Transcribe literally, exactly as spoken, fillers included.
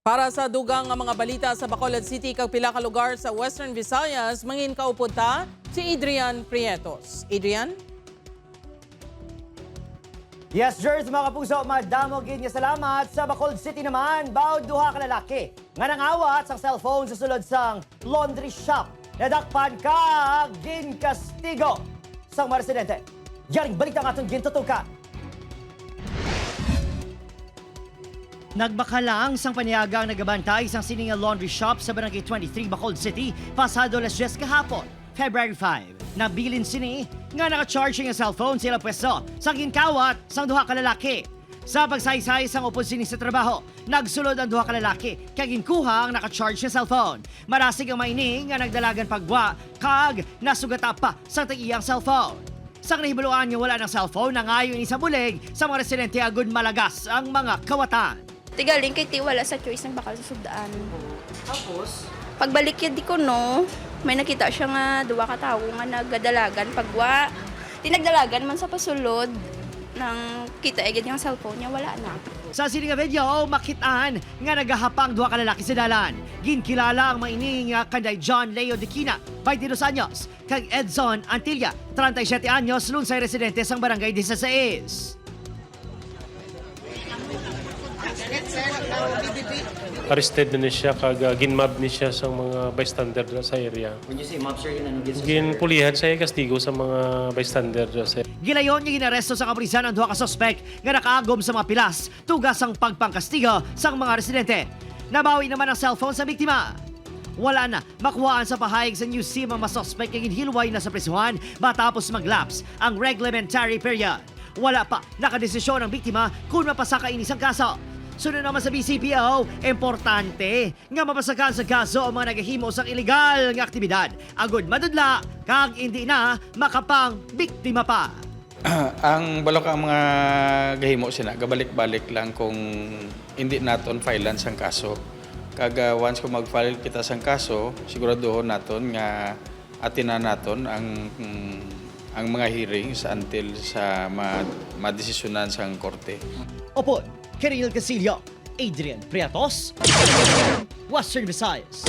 Para sa dugang nga mga balita sa Bacolod City kag pila ka lugar sa Western Visayas, mangin kaupod ta si Adrian Prietos. Adrian? Yes, Jers, mga kapuso, madamo gid nga salamat. Sa Bacolod City naman, bawod duha ka lalaki nga nangawat sang cellphone sa sulod sang laundry shop, nadakpan kag ginkastigo sang mga residente. Yaring balita nga aton gintutukan. Nagbakal lang sang paniaga ang nagabantay sang sini nga laundry shop sa Barangay twenty-three, Bacolod City, pasado alas diyes kahapon, February five. Nabilin sini nga naka-charge ang cellphone sa ilang pwesto sa ginkawat sang duha ka lalaki. Sa pagsaysay sang upod sini sa trabaho, nagsulod ang duha ka lalaki kag ginkuha ang naka-charge nga cellphone. Marasig ang mga ini nga nagdalagan pagwa kag nasugata pa sa tag-iya ang cellphone. Sang nahibaluan nga wala nang cellphone, nangayo ini sa bulig sa mga residente agud malagas ang mga kawatan. Tigaling kay ti wala sa choice, nagbakal sa sugdaan. Tapos, Pagbalik yun di ko, no, may nakita siya nga duwa ka tawo nga nagdalagan pagwa. Di nagdalagan man sa pasulod nang kita agad yung cellphone niya, wala na. Sa sini nga video, makit-an nga nagahapang duha ka lalaki sa dalan. Ginkilala ang mga ini nga kanday John Leo Dikina, twenty-dos anyos, kag Edson Antilla, treinta y siete anyos, lunsay residente sang Barangay dieciséis. Arrested na ni siya kag ah, ginmab ni siya sa mga bystander dira sa area. When you say mob, sir, yun ano din sa Ginpulihan sa kastigo sa mga bystander dira sa Gilayon nga ginaresto sa kapulisan ang duha ka suspek nga nakaagom sa mga pilas tuga sang pagpangkastigo sang mga residente. Nabawi naman ang cellphone sa biktima. Wala na makuhaan sa pahayag sa News Team ang mga suspek nga ginhilway na sa prisuhan matapos mag-lapse ang reglementary period. Wala pa nakadesisyon ang biktima kung mapasaka ini sang kaso. Suno naman sa B C P O, importante nga mapasakaan sa kaso ang mga nagahimo sang iligal nga aktibidad agud madudla kag indi na makapangbiktima pa. Ang balo ka mga gahimo sina gabalik-balik lang kung hindi naton filean sang kaso. Kag ah, once kung mag-file kita sang kaso, siguraduhon naton nga atinan naton ang mm, ang mga hearings until sa ma madesisyonan sang korte. Upod, Kiril Casillo, Adrian Priatos, Western Visayas.